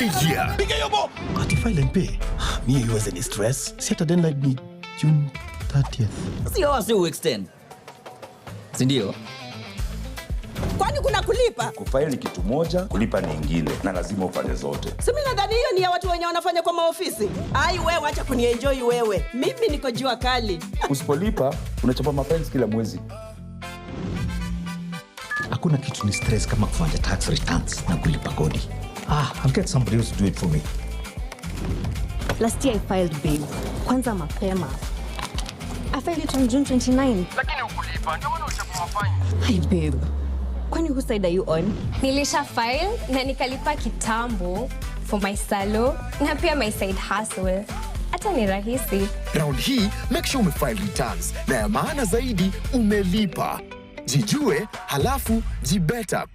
the year. Ati file and pay. Mi haiwezi ni stress. Si hata deadline ni June 30th. Sio wasi uextend, sindio? Kwani kuna kulipa? Kufaili ni kitu moja, kulipa ni ingine, na lazima ufanye zote. Si mimi nadhani hiyo ni ya watu wenye wanafanya kwa maofisi. Ai wewe, acha kunienjoy wewe. Mimi niko jua kali. Usipolipa unachapa mapenzi kila mwezi. Hakuna kitu ni stress kama kufanya tax returns na kulipa kodi. Ah, I'll get somebody else to do it for me. Last year I filed babe. Kwanza mapema. I filed it on June 29. Lakini ukulipa ndio maana uchapa mafaini. Hi babe. Kwani whose side are you on? Nilisha file na nikalipa kitambo for my salo na pia my side hustle. Hata ni rahisi. Round hii make sure umefile returns na ya maana zaidi umelipa. Jijue halafu jibeta.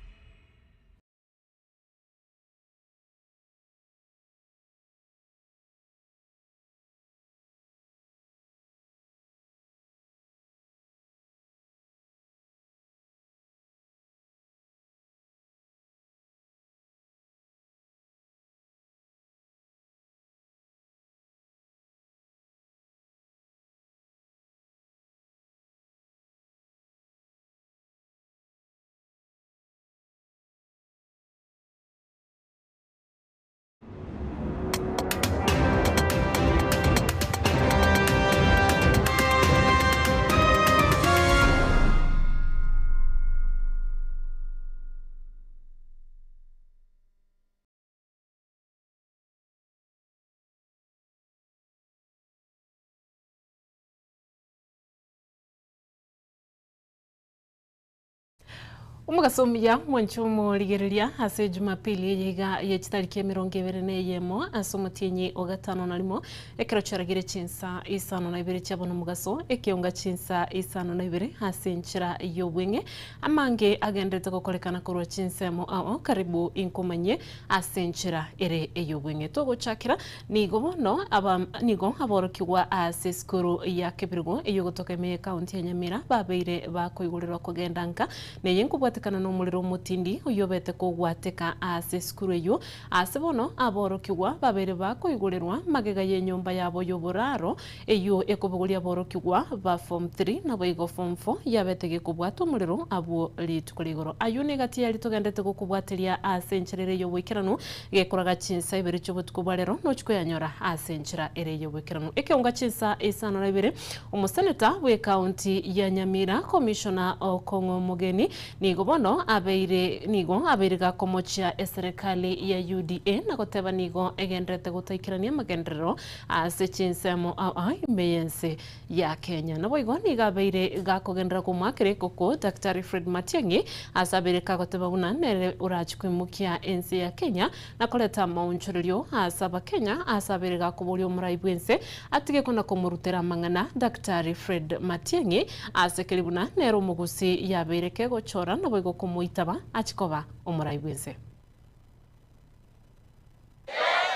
Omogaso omuya mwanche omorigereria ase Jumapili eye iga ye chitariki emerongo ebere na eyemo ase omotienyi o gatano na rimo ekero chiaragire chinsa isano na ibere chiabona omogaso ekeonga chinsa isano na ibere ase enchera y'obweng'e amange agenderete gokorekana korwa chinsemo ao karibu inkomanye ase enchera ere ey'obweng'e. Togochakera nigo bono aba nigo aborokigwa ase esukuru ya Kebirigo eyogotoka ime ye county ya Nyamira babeire bakoigorerwa kogenda nka neye nkobwatekana na omorero omotindi oyobete kogwateka ase esukuru eyo ase bono aborokigwa babeire bakoigorerwa magega ya enyomba yabo y'oboraro eyo ekobogoria aborokigwa ba form 3 nabo igo form 4 yabete gekobwata omorero abwo rituko rigoro. Aywo negati yari togendete gokobwateria ase enchera ere y'oboikeranu gekoraga chinsa ibere chi'obotuko bwa rero nochikoyanyora ase enchera ere y'oboikeranu. Ekeonga chinsa isano na ibere omoseneta bwe county ya Nyamira commissioner Okong'o Omogeni nigo bono abeire nigo abeire gakomochia eserekari ya UDA na goteba nigo egenderete gotaikerania amagenderero ase chinsemo aa ime y'ense ya Kenya. Nabo igo nigo abeire gakogenderera komoakera ekoko Daktari Fred Matiang'i ase abeire kagoteba buna nere orachi koimokia ense ya Kenya na koreta amaonchorerio ase abakenya ase abeire gakoboria omorai bw'ense atige kona komorutera amang'ana Daktari Fred Matiang'i ase keri buna nere omogusi yabeire kegochora nabo igo komoitaba achi koba omorai bw'ense.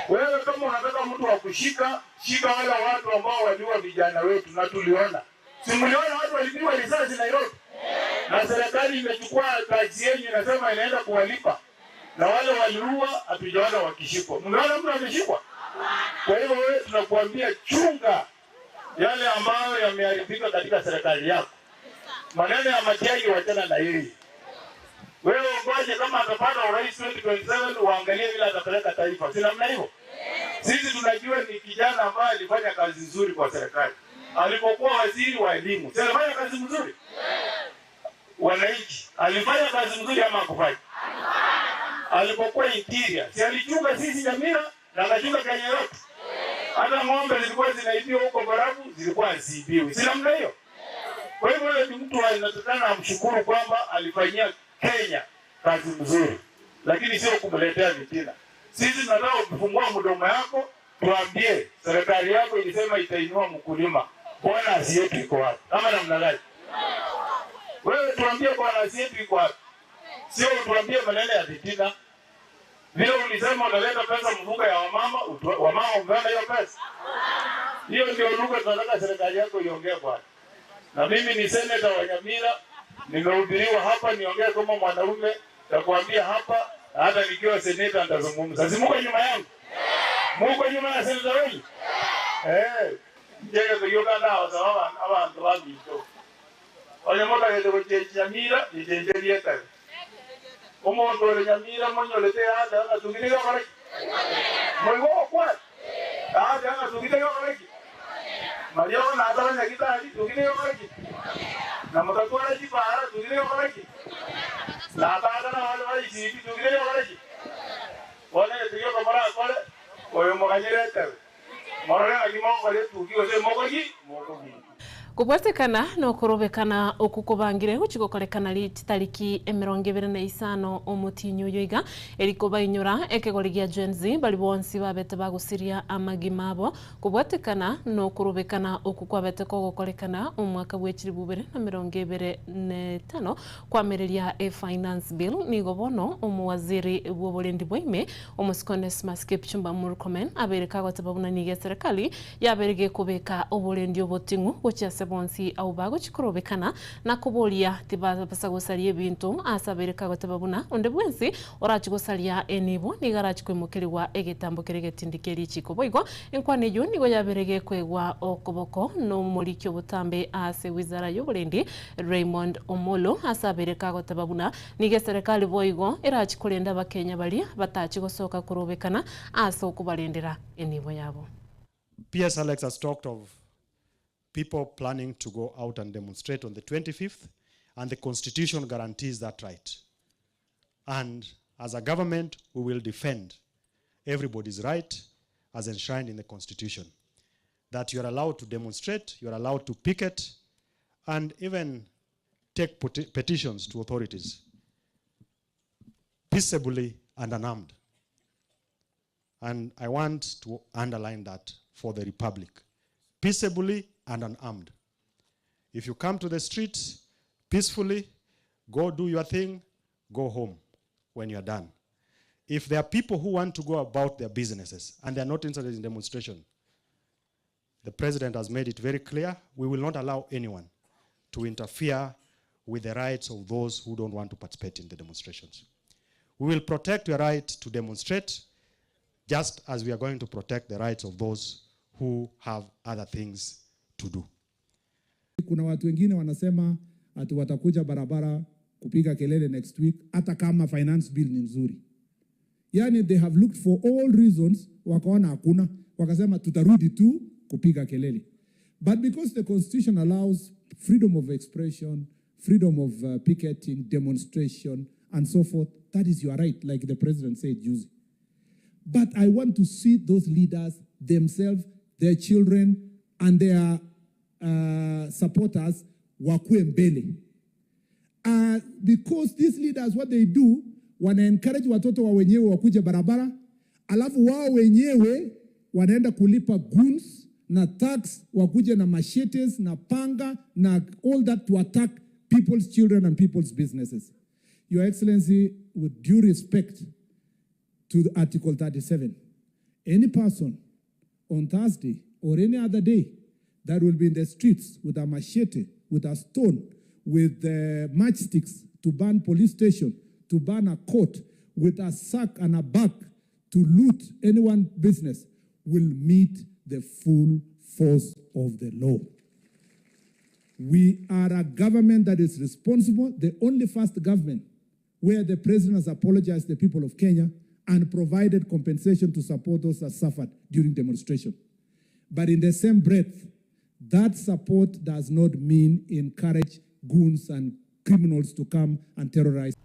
Wewe kama unataka mtu wa kushika, shika wale watu ambao waliua vijana wetu, na tuliona. Si mliona watu walipigwa risasi Nairobi? Na serikali imechukua tax yenu inasema inaenda kuwalipa. Na wale waliua hatujaona wakishikwa. Mliona mtu ameshikwa? Kwa hivyo wewe tunakuambia chunga yale ambayo yameharibika katika serikali yako. Maneno ya Matiang'i wachana na yeye. Wewe ngoje kama atapata urais 2027 uangalie vile atapeleka taifa. Si namna hiyo? Sisi tunajua ni kijana ambaye alifanya kazi nzuri kwa serikali. Alipokuwa waziri wa elimu, si alifanya kazi nzuri? Wananchi, alifanya kazi nzuri ama hakufanya? Alipokuwa interior, si alichunga sisi Nyamira na akachunga Kenya yote? Hata ng'ombe zilikuwa zinaibiwa huko Borabu, zilikuwa haziibiwi. Si namna hiyo? Kwa hivyo yule ni mtu anatakana amshukuru kwamba alifanyia Kenya kazi nzuri, lakini sio kumletea vitina. Sisi tunataka ukifungua mdomo yako tuambie serikali yako ilisema itainua mkulima, bonus yetu iko wapi? Ama namna gani? Wewe tuambie bonus yetu iko wapi, sio tuambie maneno ya vitina. Vile ulisema utaleta pesa mfuko ya wamama, wamama umeona hiyo pesa? Hiyo ndio lugha tunataka serikali yako iongee bwana. Na mimi ni seneta wa Nyamira, nimehubiriwa hapa niongee kama mwanaume, nakwambia hapa Hata nikiwa seneta nitazungumza. Si muko nyuma yangu? Muko nyuma ya seneta wenyu? Eh, njege kuyoka nao sababu abantu baminto. Onye motagete gochenji Nyamira, nichenjerie etabi. Omonto ore Nyamira monyorete ande ang'atugire gokora ki? Moigo ogokwana? Ande ang'atugire gokora ki? Mariogo natara nyagitari, tugire gokora ki? Na motatwara chipara, tugire gokora ki? Natata na bande ba ICT, tugire gokora ki? Bono egento gioka morakore, oyo moganyere etebe. Morore ng'aki mogokora etuki gose mokogi, mokogi. Kobwatekana nokorobekana oku kobangire gochia gokorekana chitariki 25 omotienyi oyo iga, eri kobainyora ekegori gia Gen Z baria bonsi babete bagosiria amagima abo kobwatekana nokorobekana oku kwabete kogokorekana omwaka bwe chilifu ibere na 25 Koamereria eFinance Bill nigo bono omowaziri bw'oborendi bwa ime omosike Onesmus Kipchumba Murkomen abeire kagoteba buna nigo eserekari yabeire gekobeka oborendi oboting'u gochia ase bonsi abwo bagochia korobekana na koboria tibabasa gosaria ebinto ase abeire kagoteba buna onde bwensi orachie gosaria enibo nigo arachie koimokerigwa egetambo keria egetindi kie richiko. Boigo enkwana eyio nigo yabeire gekoegwa okoboko nomoriki obotambe ase wizara y'oborendi Raymond Omollo ase abeire kagoteba buna nigo eserekari boigo erachi korenda abakenya baria batachi gosoka korobekana ase okobarendera enibo yabo. PS Alex has talked of people planning to go out and demonstrate on the 25th, and the constitution guarantees that right. And as a government, we will defend everybody's right as enshrined in the constitution. That you are allowed to demonstrate, you are allowed to picket, and even take petitions to authorities, peaceably and unarmed. And I want to underline that for the Republic. Peaceably and unarmed. If you come to the streets peacefully, go do your thing, go home when you're done. If there are people who want to go about their businesses and they are not interested in demonstration, the president has made it very clear, we will not allow anyone to interfere with the rights of those who don't want to participate in the demonstrations. We will protect your right to demonstrate, just as we are going to protect the rights of those who have other things to do. Kuna watu wengine wanasema ati watakuja barabara kupiga kelele next week hata kama finance bill ni nzuri. Yani they have looked for all reasons, wakaona hakuna, wakasema tutarudi tu kupiga kelele. But because the constitution allows freedom of expression, freedom of picketing, demonstration, and so forth, that is your right, like the president said juzi. But I want to see those leaders themselves, their children, and their supporters wakue mbele. Because these leaders, what they do, wana encourage watoto wa wenyewe wakuje barabara, alafu wao wenyewe wanaenda kulipa goons na thugs wakuje na machetes na panga na all that to attack people's children and people's businesses. Your Excellency, with due respect to the Article 37, any person on Thursday or any other day that will be in the streets with a machete, with a stone, with matchsticks to burn police station, to burn a court, with a sack and a bag to loot anyone's business, will meet the full force of the law. We are a government that is responsible, the only first government where the president has apologized to the people of Kenya and provided compensation to support those that suffered during demonstration. But in the same breath, that support does not mean encourage goons and criminals to come and terrorize.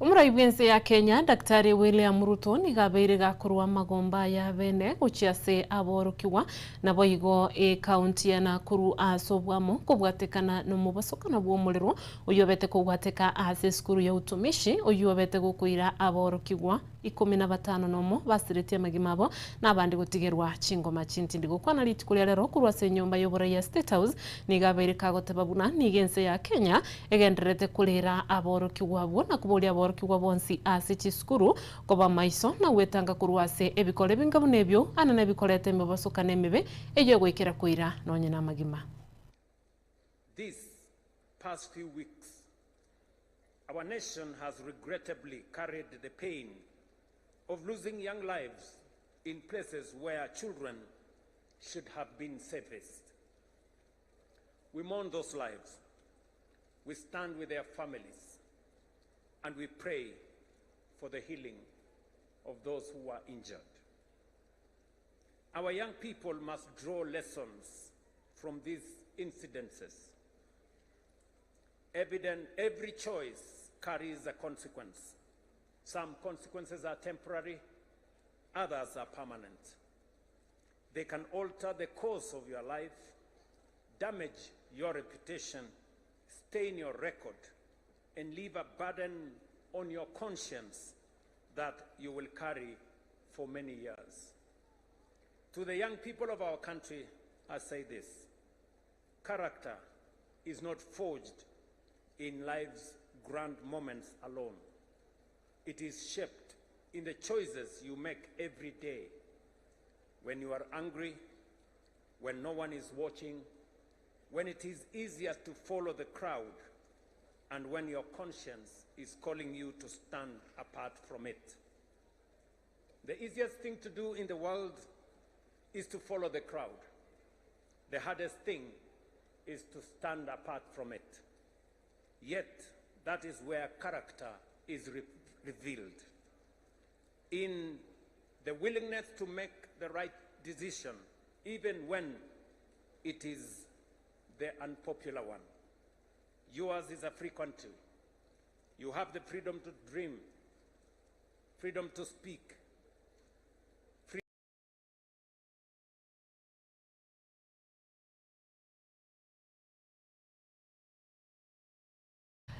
Omorai bw'ense ya Kenya, Daktari William Ruto nigo abeire gakorwa amagomba aya bene gochia ase aborokigwa naboigo ekaunti ya Nakuru ase obwamo kobwatekana nomobasokano bw'omorero oyio obete kobwateka ase esukuru ya utumishi oyio obete gokoira aborokigwa ikumi na batano nomo basiretie amagima abo na abande gotigerwa chingoma chintindi. Gokwana rituko ria rero korwa ase enyomba y'oborai ya State House nigo abeire kagoteba buna nigo ense ya Kenya egendererete korera aborokigwa abwo na koboria aborokigwa bonsi ase chisukuru koba maiso na gwetanga korwa ase ebikore binga buna ebio ana nebikorete emebasokano emibe eywo egoikera koira nonye na amagima. These past few weeks, our nation has regrettably carried the pain of losing young lives in places where children should have been safest. We mourn those lives. We stand with their families and we pray for the healing of those who are injured. Our young people must draw lessons from these incidences. Evident, every choice carries a consequence. Some consequences are temporary, others are permanent. They can alter the course of your life, damage your reputation, stain your record, and leave a burden on your conscience that you will carry for many years. To the young people of our country, I say this character is not forged in life's grand moments alone. It is shaped in the choices you make every day. When you are angry, when no one is watching, when it is easier to follow the crowd, and when your conscience is calling you to stand apart from it. The easiest thing to do in the world is to follow the crowd. The hardest thing is to stand apart from it. Yet, that is where character is re- revealed. In the willingness to make the right decision, even when it is the unpopular one. Yours is a free country. You have the freedom to dream, freedom to speak,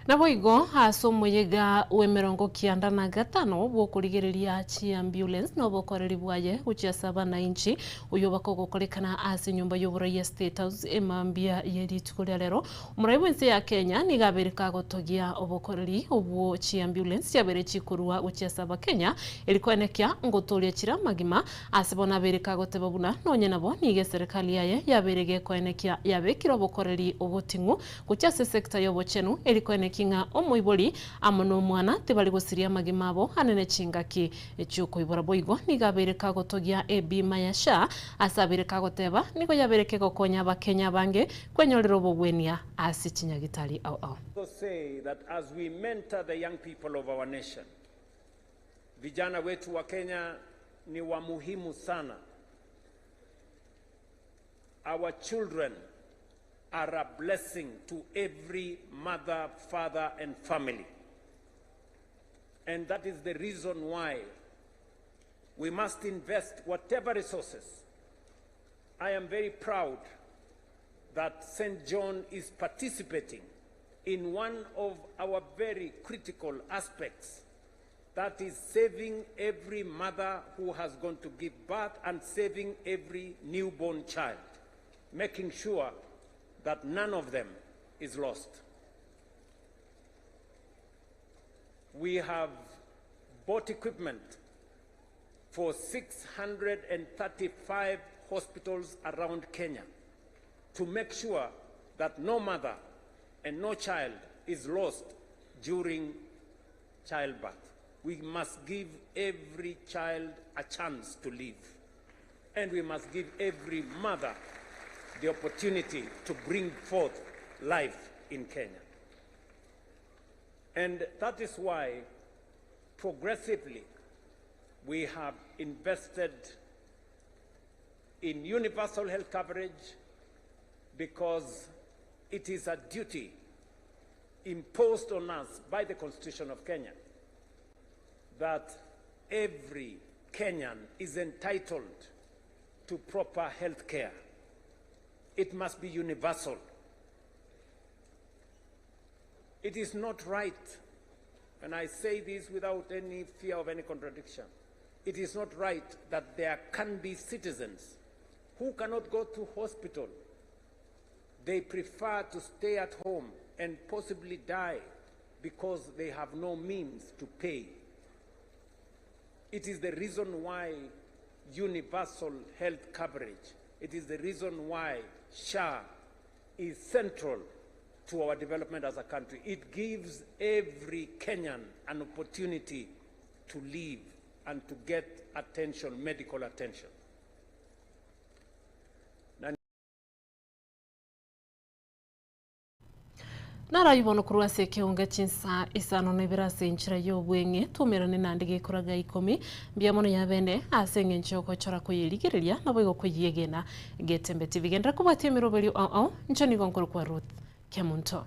Naboigo ase omoyega bw'emerongo kianda na gatano bw'okorigereria chiambulance na obokoreri bwaye gochia ase abanainchi, oyio bakogokorekana ase enyomba y'oborai ya State House emambia ye rituko ria rero. Omorai bw'ense ya Kenya nigo abeire kagotogia obokoreri obwo chiambulance chiabeire chikorua gochia ase abakenya eri koenekia ngotoria chire amagima ase bono abeire kagoteba buna nonye nabo nigo eserekari yaye yabeire gekoenekia yabekire obokoreri oboting'u Gochia ase sector y'obochenu, erikoeneki ng'a omoibori amo nomwana tibari gosiria amagima abo anene chingaki chi'okoibora. Boigo nigo abeire kagotogia ebima ya SHA ase abeire kagoteba nigo yabeire kegokonya abakenya abange kwenyorera obogwenia ase chinyagitari ao ao. also say that as we mentor the young people of our nation, vijana wetu wa Kenya ni wa muhimu sana. Our children are a blessing to every mother, father, and family. And that is the reason why we must invest whatever resources. I am very proud that St. John is participating in one of our very critical aspects that is saving every mother who has gone to give birth and saving every newborn child, making sure that none of them is lost. We have bought equipment for 635 hospitals around Kenya to make sure that no mother and no child is lost during childbirth. We must give every child a chance to live. And we must give every mother the opportunity to bring forth life in Kenya. And that is why progressively we have invested in universal health coverage because it is a duty imposed on us by the Constitution of Kenya that every Kenyan is entitled to proper health care. It must be universal. It is not right, and I say this without any fear of any contradiction, it is not right that there can be citizens who cannot go to hospital. They prefer to stay at home and possibly die because they have no means to pay. It is the reason why universal health coverage, it is the reason why SHA is central to our development as a country. It gives every Kenyan an opportunity to live and to get attention, medical attention. Na Narayio bono korwa ase ekeonga chinsa isano na ibere ase enchera y'obweng'e, twaumerane naende gekoraga ikomi. Mbuya mono yabene ase engencho y'ogochora koyerigereria naboigo koyiegena Getembe TV. Genderera kobwatia emeroberio ao ao, inche nigo nkorokwa Ruth Kemunto.